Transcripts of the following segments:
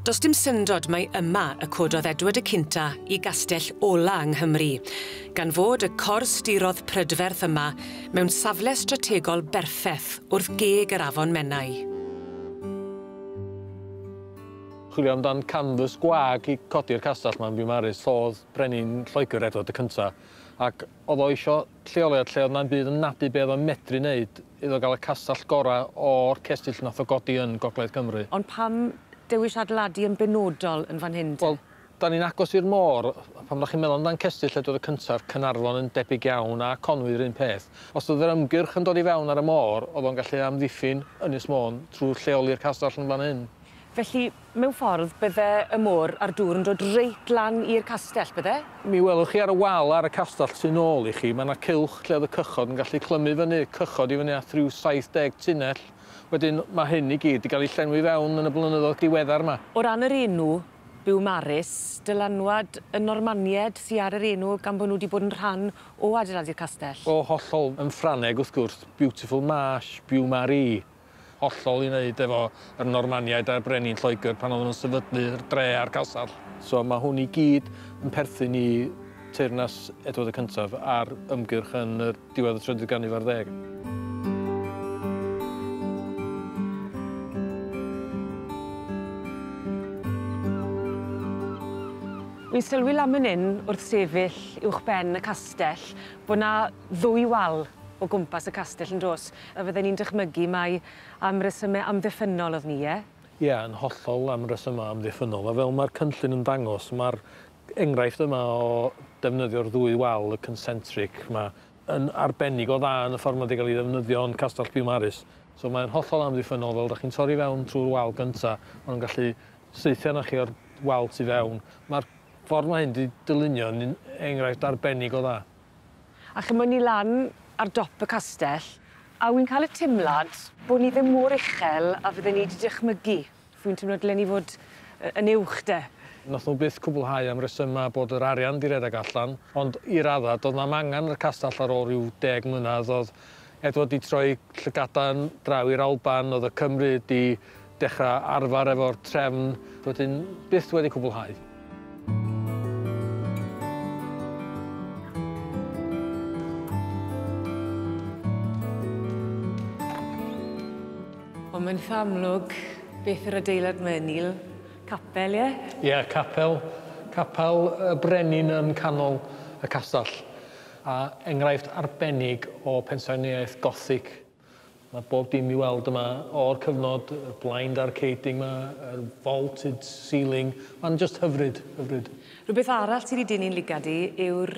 Does dim syndod mai yma y cododd Edward y Cynta i gastell ola yng Nghymru, gan fod y cors-dirodd prydferth yma mewn safle strategol berffeth wrth geg yr Afon Menai. Chwilio amdan canfas gwag i codi'r castell 'ma yn Biwmaris, oedd brenin Lloegr Edward y Cynta, ac oedd o isio lleoliad lle oedd na'm byd yn nadu be oedd o'n medru wneud iddo gael y castell gorau o'r cestyll nath o godi yn Gogledd Cymru. Ond pam dewis adeiladu yn benodol yn fan hyn te? Wel, da ni'n agos i'r môr, pan ydych chi'n meddwl amdan cestyll Edward y Cyntaf, Caernarfon yn debyg iawn a Conwy yr un peth. Os oedd yr ymgyrch yn dod i fewn ar y môr, oedd o'n gallu amddiffyn Ynys Môn trwy lleoli'r castell yn fan hyn. Felly, mewn ffordd, bydde y môr a'r dŵr yn dod reit lan i'r castell, bydde? Mi welwch chi ar y wal ar y castell tu nôl i chi, mae yna cylch lle oedd y cychod yn gallu clymu fyny, cychod i fyny at rhyw 70 tunnell. Wedyn, mae hyn i gyd wedi cael ei llenwi fewn yn y blynyddoedd diweddar yma. O ran yr enw, Biwmaris, dylanwad y Normanied sy ar yr enw gan bod nhw wedi bod yn rhan o adeiladu'r castell? O, hollol. Yn Ffrangeg, wrth gwrs, Beautiful Marsh, Biwmaris. Hollol i wneud efo yr Normaniaid a'r brenin Lloegr pan oedden nhw'n sefydlu'r dre a'r castell. So mae hwn i gyd yn perthyn i teyrnas Edward y Cyntaf a'r ymgyrch yn yr diwedd y trydydd ganrif ar ddeg. Wi'n sylwi lan man 'yn wrth sefyll uwchben y castell bo' 'na ddwy wal o gwmpas y castell yn do's, a fydden ni'n dychmygu mai am resyme amddiffynnol o'dd ni, ie? Ie, yn hollol am resyme amddiffynnol, a fel mae'r cynllun yn dangos, mae'r enghraifft yma o defnyddio'r ddwy wal, y concentric 'ma, yn arbennig o dda yn y ffordd mae wedi cael ei ddefnyddio yn Castell Biwmaris. So mae'n hollol amddiffynnol, fel ydych chi'n torri fewn trwy'r wal gynta, maen nhw'n gallu saethu arnoch chi o'r wal tu fewn. Mae'r ffordd mae hyn wedi dylunio yn enghraifft arbennig o dda. A chymon ni lan ar dop y castell, a wi'n cael y teimlad bod ni ddim mor uchel a fydden ni wedi dychmygu. Fi'n teimlo dylen ni fod yn uwch de. Nath nhw byth cwblhau am resymau bod yr arian di redeg allan, ond i radda, doedd na'm angen yr castell ar ôl rhyw 10 mlynedd. Oedd Edward di troi llygada'n draw i'r Alban, oedd y Cymru di dechrau arfer efo'r trefn, wedyn byth wedi cwblhau. Wel, mae'n eitha amlwg beth yw'r adeilad 'ma, Neil. Capel, ie? Ie, capel. Capel y brenin yn canol y castell. A enghraifft arbennig o pensaernïaeth Gothic. Mae bob dim i weld yma o'r cyfnod, y blind arcading yma, y vaulted ceiling. Mae'n just hyfryd, hyfryd. Rhywbeth arall sydd wedi dynnu'n lygad i yw'r,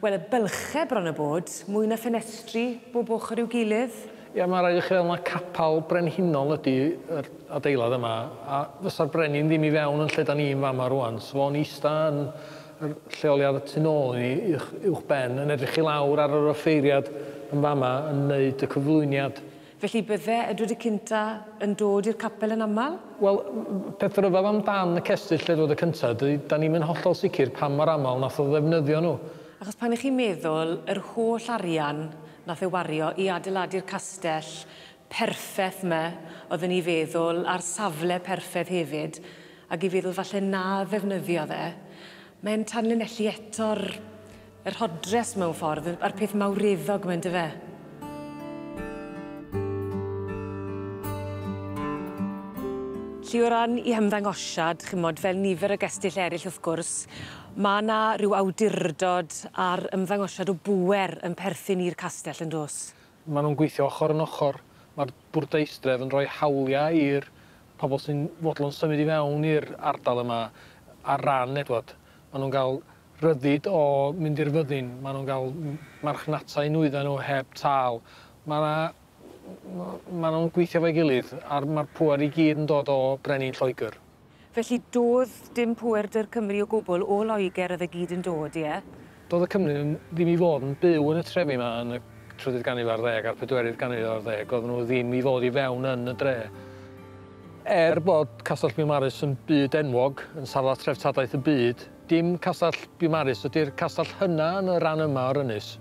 wel, y bylchau bron y bod, mwy na ffenestri bob ochr i'w gilydd. Ie, mae rhaid i chi feddwl na capel brenhinol ydy yr adeilad yma, a fysa'r brenin ddim i fewn yn lle da ni'n fama rŵan. So fo'n ista yn yr lleoliad y tu nôl i ni, uwch ben, yn edrych i lawr ar yr offeiriad yn fama yn neud y cyflwyniad. Felly bydde Edward y Cynta yn dod i'r capel yn aml? Wel, peth rhyfedd amdan y cestyll Edward y Cynta, da ni'm yn hollol sicr pa mor aml nath o ddefnyddio nhw. Achos pan ych chi'n meddwl yr holl arian nath e wario i adeiladu'r castell perffeth 'ma, oedden ni feddwl, a'r safle perffeth hefyd, ac i feddwl falle na ddefnyddiodd e, mae'n tanlinellu eto'r yr hodres mewn ffordd, a'r peth mawreddog 'ma, yndyfe? Lly o ran 'i hymddangosiad, ch'mod, fel nifer o gestyll eryll wrth gwrs, ma' 'na ryw awdurdod a'r ymddangosiad o bŵer yn perthyn i'r castell yn do's? Ma' nw'n gweithio ochr yn ochr. Ma'r bwrdeistref yn rhoi hawliau i'r pobl sy'n fodlon symud i fewn i'r ardal yma ar ran Edward. Ma' nw'n ga'l ryddid o mynd i'r fyddin, ma' nw'n ga'l marchnata eu nwyddau nhw heb tâl. Ma' nw'n gweithio efo'i gilydd, a'r ma'r pŵer i gyd yn dod o brenin Lloegr. Felly doedd dim pŵer 'dy'r Cymru o gwbl, o Loegr oedd e gyd yn dod, ie? Doedd y Cymru ddim i fod yn byw yn y trefi yma yn y trydydd ganrif ar ddeg a'r pedwerydd ganrif ar ddeg, oedden nhw ddim i fod i fewn yn y dre. Er bod Castell Biwmaris yn byd enwog, yn safle treftadaeth y byd, dim Castell Biwmaris ydy'r castell hynna yn y rhan yma o'r ynys.